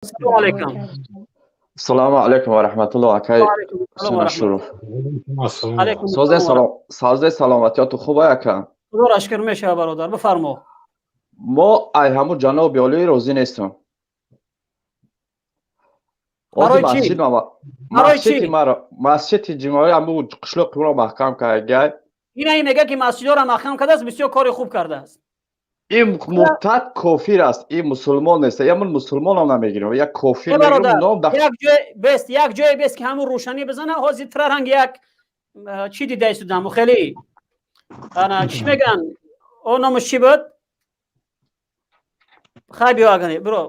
Салому алайкум. Салому алайкум ва раҳматуллоҳ, акай Ашуров. Созе салом, созе саломатиёту хуб, ака? Худоро шукр, мешава, бародар, бифармо. Мо ай ҳамун ҷаноби олӣ розӣ нестам. Барои чӣ? Барои чӣ? Масҷиди ҷимоӣ ҳамун қишлоқи ро маҳкам кардагай. Ина ин мега, ки масҷидоро маҳкам кардааст, бисёр кори хуб кардааст. Ин муртад, кофир аст, ин мусулмон нест. Я ман мусулмонам намегирам, як кофир. Як ҷой бест, як ҷое бест, ки ҳамун рӯшанӣ бизана. Ҳозир тра ранг як чӣ дида истодам, хеле ана чӣ меган, о номаш чӣ буд? Хай, биё, агани биро,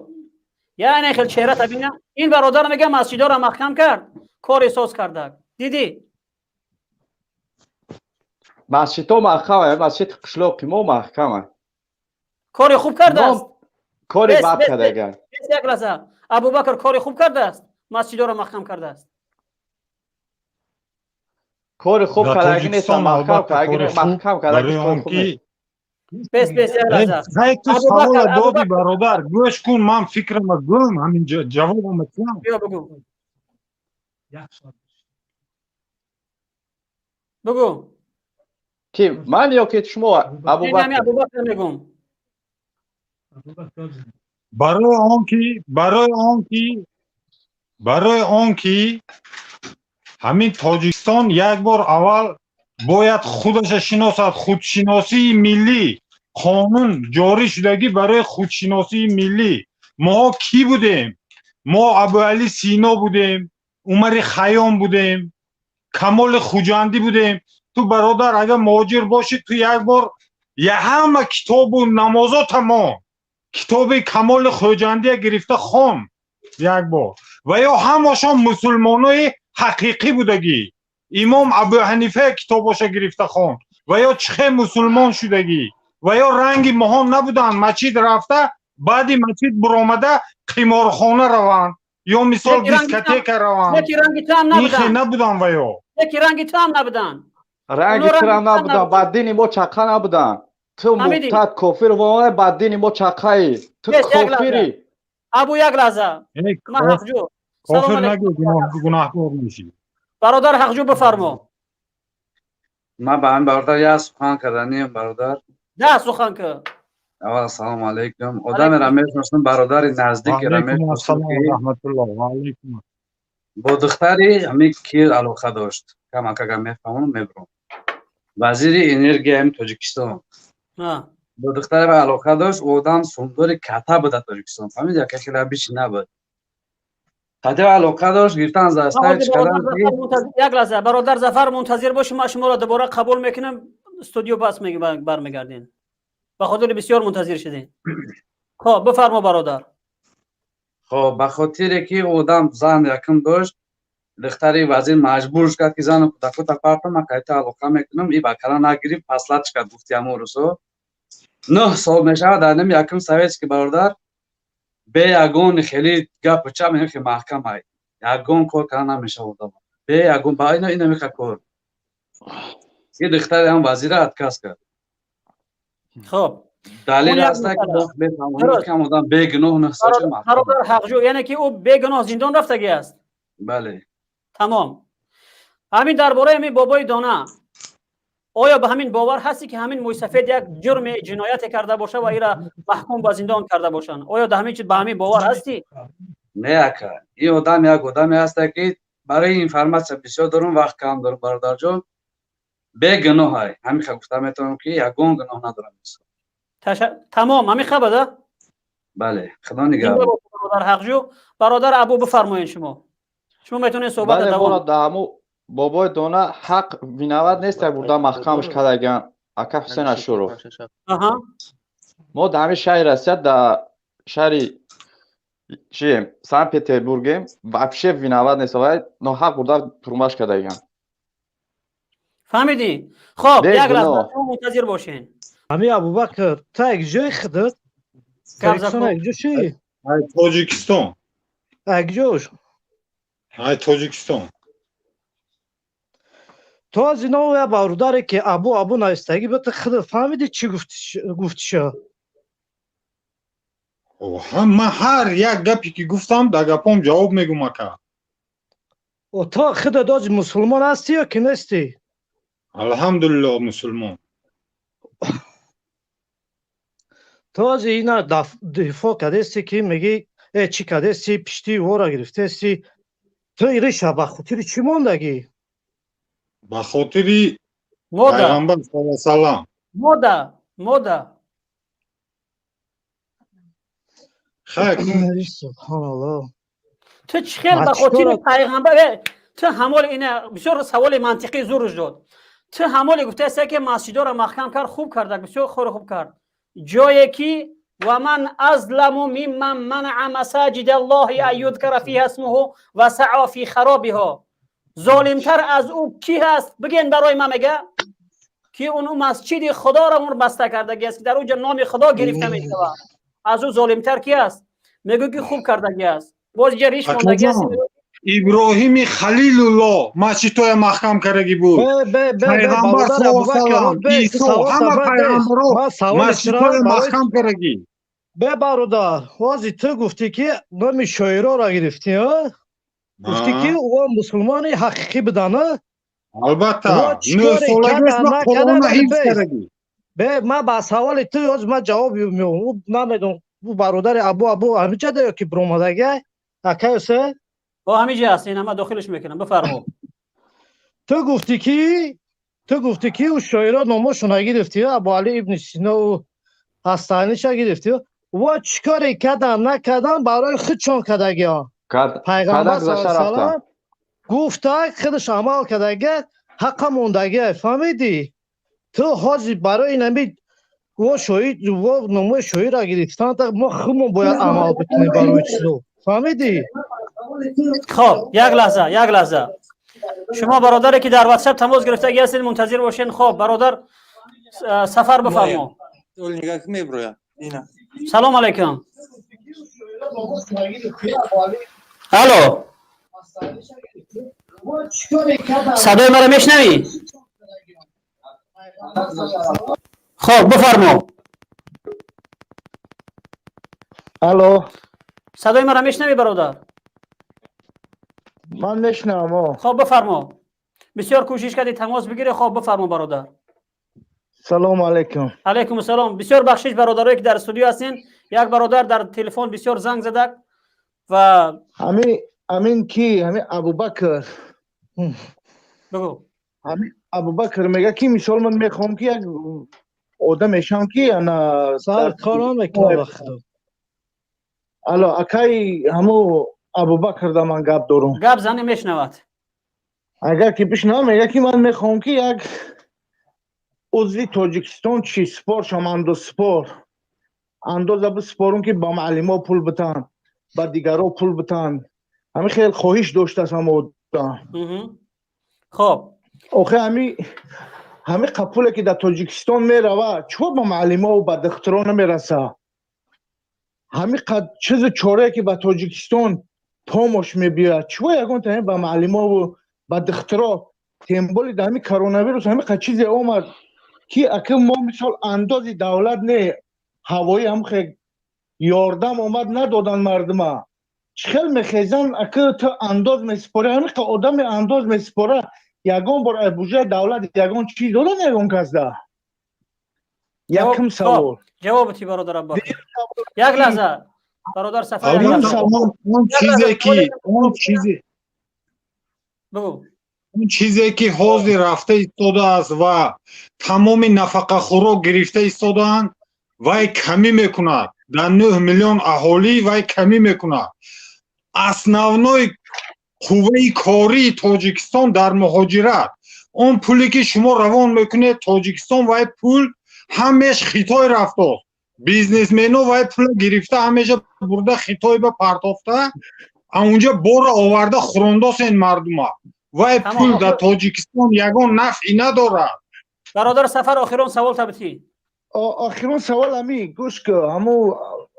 яъне хел чеҳра табина. Ин бародар мега, масҷидоро маҳкам кард, кори соз карда, дидӣ? Масҷидҳо маҳкам, масҷиди қишлоқи мо маҳкама. Кори хуб кардааст. Кори бад кардага. Як лаҳза, Абубакр, кори хуб кардааст, масҷидоро маҳкам кардааст. Кори хуб кардаги нест, маҳкам кардаги, маҳкам кардаги. Бес, бес, як лаҳза. Хай, ту савола доди, бародар, гӯш кун, ман фикрама гӯм, ҳамин ҷавобама кунам. Биё, бугӯ, бугӯ. Ки, ман ё ки шумо, Абубакр? Абубакр мегӯм. Барои он ки ҳамин Тоҷикистон як бор аввал бояд худаша шиносад. Худшиносии миллӣ, қонун ҷорӣ шудагӣ барои худшиносии миллӣ. Моҳо кӣ будем? Мо Абуали Сино будем, Умари Хайём будем, Камоли Хуҷандӣ будем. Ту, бародар, агар муҳоҷир бошӣ, ту як бор я ҳама китобу намозо тамом китоби Камоли Хӯҷандия гирифта хон як бор. Ва ё ҳамашон мусулмонои ҳақиқӣ будагӣ. Имом Абуҳанифа китобоша гирифта хон, ва ё чихе мусулмон шудагӣ. Ва ё ранги моҳон набуданд, мачид рафта, баъди мачид буромада қиморхона раванд ё мисол дискотека раванд. Ин хе набуданд ва ё. Яки ранги ту ҳам набуданд. Ранги туам набуданд, ба дини мо чақа набуданд. Ту муртад, кофир, ба дини мо чақаӣ, ту кофирӣ. Абу, як лаҳза, ман Ҳақҷӯ. Кофир нагӯ, гунаҳкор мешӣ. Бародар Ҳақҷӯ, бифармо. Ман ба ҳамин бародар як сухан карданием, бародар. Да, сухан ки. Аввал ассалому алайкум. Одамеро мешиносам, бародари наздикеро мешиносам, бо духтари ҳамин кир алоқа дошт. Камакага мефаҳмам, мебурам, вазири энергияи Тоҷикистон бо духтари алоқа дошт. Одам сумдори ката буд дар Тоҷикистон, фаҳмид, яка хеле бичи набуд, ката алоқа дошт, гирифтан заставить кардан. Як лаҳза, бародар Зафар, мунтазир бошед, ман шуморо дубора қабул мекунам студио, бас бармегардем, ба хотири бисёр мунтазир шудем. Хоб, бифармо, бародар. Хоб, ба хотире ки одам зан якм дошт, духтари вазир маҷбур кард, ки зану кӯдакота парта, ман кайта алоқа мекунам. И ба кала нагирифт, послать кард, гуфти ҳамон рӯзҳо. 9 сол мешавад дар ними якум советский, бародар, бе ягон хеле гапу чап хе маҳкамай, ягон кор карда намешавад одам бе ягон ба ина меха кор. И духтари ҳам вазира отказ кард. Хоб. Далел аст, ки бефаҳмонем, кам одам бегуноҳ 9 сол. Бародар Ҳақҷӯ, яъне ки ӯ бегуноҳ зиндон рафтагӣ аст? Бале. Тамом. Ҳамин дар бораи ҳамин бобои дона, оё ба ҳамин бовар ҳастӣ, ки ҳамин мӯйсафед як ҷурми ҷинояте карда боша ва ира маҳкум ба зиндон карда бошанд? Оё да ҳамин чиз, ба ҳамин бовар ҳастӣ? Не, ака, ин одам як одаме ҳаста, ки барои информация бисёр дорум, вақт кам дорум, бародарҷон. Бегуноҳай, ҳамин ха гуфта метавонам, ки ягон гуноҳ надорам. Тамом, ҳамин хабада? Бале, Худо нигаҳбон. Бародар Ҳақҷӯ. Бародар Абу, бифармоед, шумо метавонед суҳбата давом. Ҳаму бобои дона ҳақ виноват нест, як бурда маҳкамаш кардаган, ака Ҳусен Ашуров. Мо дар ҳамин шаҳри Россия, дар шаҳри чием, Санкт Петербургем, вообще виноват нест, вай ноҳақ бурда турмаш кардаган. Фаҳмидӣ? Хоб, як лаҳза, шумо мунтазир бошед. Ҳами Абубакр, та як ҷои худат ҷо чи? Тоҷикистон. Як ҷош? Ай Тоҷикистон. То аз ино я бародаре, ки абу навистагӣ, бата худат фаҳмидӣ, чӣ гуфтиша? Ман ҳар як гапе ки гуфтам, дар гапом ҷавоб мегӯм, ака. То худат ози мусулмон ҳастӣ ё ки нестӣ? Алҳамдулиллоҳ, мусулмон. То ози ина дифоъ кардести, ки мегӣ, э, чӣ кардести, пишти вора гирифтести, ту ириша ба хотири чӣ мондагӣ? Ба хотири пайғамбар саллаллоҳу салам. Мода, мода. Хайр. Субҳоналлоҳ. Ту чӣ хел ба хотири пайғамбар, ту ҳамол ина бисёр саволи мантиқӣ зуруш дод. Ту ҳамоле гуфтааст, ки масҷидоро маҳкам кард, хуб карда, бисёр хори хуб кард. Ҷое ки ва ман азламу мимман манаъа масаҷида Аллоҳи ан юзкара фиҳа исмуҳу ва саъа фи харобиҳо. Золимтар аз ӯ ки ҳаст? Бигӯен барои ман, мега ки он масҷиди Худоро он баста кардагӣ аст, ки дар онҷо номи Худо гирифта мешавад. Аз ӯ золимтар ки аст? Мегӯ ки хуб кардагӣ аст. Боз инҷа риш мондагӣ аст. Иброҳими Халилуллоҳ масҷидҳоя маҳкам кардагӣ буд. Пайғамбар саллаллоҳу Исо, ҳама пайғамбаро масҷидҳоя маҳкам кардагӣ. Бе, бародар, ҳозир ту гуфтӣ, ки номи шоироро гирифтӣ, гуфтӣ, ки ӯ мусулмони ҳақиқӣ будан. Албатта, нӯҳсолагиаш ҳифз кардагӣ. Бе, ман ба саволи ту ҳозир ман ҷавоб меём. Намедонам, ӯ бародари Абу ҳамиҷа да ё ки биромадагӣ, акаюсе? Бо ҳамиҷа аст, ин ҳама дохилаш мекунам, бифармо. Ту гуфтӣ, ки ӯ шоиро номошона гирифтӣ, Абуали ибни Сино ҳастаниша гирифтӣ. Во чӣ коре кардан, накардан, барои худшон кардагиҳо. Пайғамбар салам гуфта, худаш амал кардага, ҳаққа мондагия, фаҳмидӣ? Ту ҳозир барои инами во шоир, во номои шоира гирифтан, мо худмон бояд амал бикунем барои чизо, фаҳмидӣ? Хоб, як лаҳза, як лаҳза. Шумо бародаре ки дар ватсап тамос гирифтагӣ ҳастед, мунтазир бошед. Хоб, бародар Сафар, бифармо. Салом алайкум. Алло, садои маро мешнавӣ? Хоб, бифармо. Алло. Садои маро мешнавӣ, бародар? Ман мешнавам. Хоб, бифармо. Бисёр кӯшиш кардӣ тамос бигирӣ. Хоб, бифармо, бародар. Салому алайкум. Алайкум ассалом. Бисёр бахшиш, бародарое ки дар студио ҳастин, як бародар дар телефон бисёр занг задак ва Ҳамин ки ҳамин Абубакр. Бигӯ. Ҳамин Абубакр мега, ки мисол ман мехоҳам, ки як одам мешавам, ки ана Саркорон мекунам вақто. Алло, акай, ҳамо Абубакр да ман гап дорум. Гап зане, мешнавад. Агар ки бишнавам, мега, ки ман мехоҳам, ки як узви Тоҷикистон чи спор шам, андозспор, андоза биспорум, ки ба муаллимо пул битан, ба дигаро пул битан. Ҳамин хел хоҳиш доштааст ҳама одам. Хоб. Охе, ҳами қапуле ки дар Тоҷикистон мерава, чо ба муаллимову ба духтуро намераса? Ҳами чизу чорае ки ба Тоҷикистон помош мебиёяд, чо ягон та ба муаллимову ба духтуро? Тем более дар ҳами коронавирус ҳами қа чизе омад, ки ака мо мисол андози давлат не, ҳавои ҳам хе ёрдам омад, надодан мардума. Чӣ хел мехезан, ака, ту андоз месупорӣ, ҳами қа одами андоз месупора, ягон бор аз буҷаи давлат ягон чиз додан ягон касда? Якум савол. Ҷавоби бародар Аббакр. Як лаҳза, бародар Сафар. Он чизе ки он чизе бигӯ. Он чизе ки ҳозир рафта истодааст ва тамоми нафақахӯрок гирифта истодаанд, вай камӣ мекунад. Дар 9 миллион аҳолӣ вай камӣ мекунад. Основной қувваи кории Тоҷикистон дар муҳоҷират. Он пуле ки шумо равон мекунед Тоҷикистон, вай пул ҳамеш Хитой рафтост. Бизнесмено вай пула гирифта, ҳамеша бурда Хитой ба партофта, унҷа бора оварда хӯрондосен мардума. Вай пул дар Тоҷикистон ягон нафъи надорад. Бародар Сафар, охирон савол табитӣ. Охирон савол ами, гӯш ку, ҳаму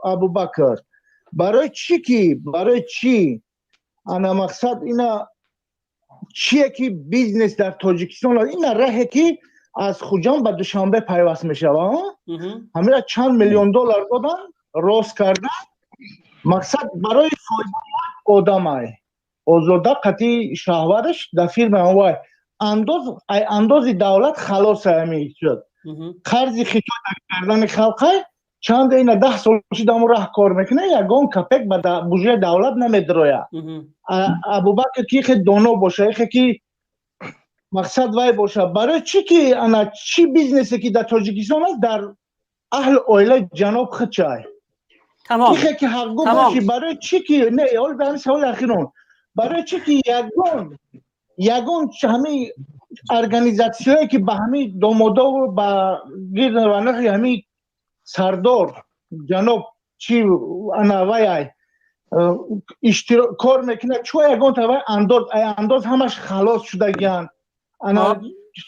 Абубакр, барои чӣ ки, барои чӣ ана мақсад ина чие, ки бизнес дар Тоҷикистон, ина раҳе ки аз Хуҷанд ба Душанбе пайваст мешавад, ҳамира чанд миллион доллар додан, рост кардан. Мақсад барои фоида одамай Озода қати шаҳвараш дар фирма вай андоз, ай андози давлат халос ами шуд. Қарзи хито кардани халқай чанд ина 10 сол шуд, аму раҳ кор мекунад, ягон копек ба буҷаи давлат намедрояд. Абубакр ки хе доно боша, ихе ки мақсад вай боша, барои чӣ ки ана чӣ бизнесе ки дар Тоҷикистон аст, дар аҳли оилаи ҷаноб хичай? Тамом. Ихе ки ҳақгӯ бошӣ, барои чӣ ки не, ҳол ба ҳамин саволи ахирон, барои чӣ ки ягон ҳамин организатсияе ки ба ҳамин домодову ба гирду ҳамин сардор ҷаноб чи ана вай кор мекунад, чо ягон вай андоз, ай андоз ҳамаш халос шудагиянд, ана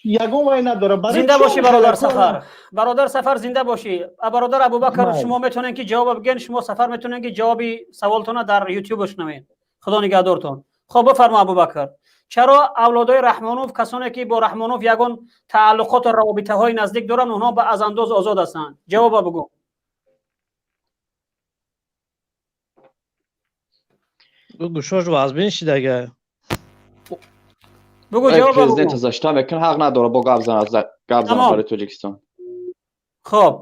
ягон вай надорад? Зинда бошӣ, бародар Сафар, бародар Сафар, зинда бошӣ. Бародар Абубакр, шумо метавонед ки ҷавоб бигӯед, шумо Сафар метавонед ки ҷавоби саволтона дар Ютуб бишнавед. Худо нигаҳдортон. Хоб, бифармо, Абубакр, чаро авлодои Раҳмонов, касоне ки бо Раҳмонов ягон тааллуқоту равобитаҳои наздик доранд, онҳо аз андоз озод ҳастанд? Ҷавоба бигӯ. Гӯшош вазбин шидага. Бугу, ҷавоб. Президент зашта мекун, ҳақ надора бо гап зана, гап зана барои Тоҷикистон. Хоб.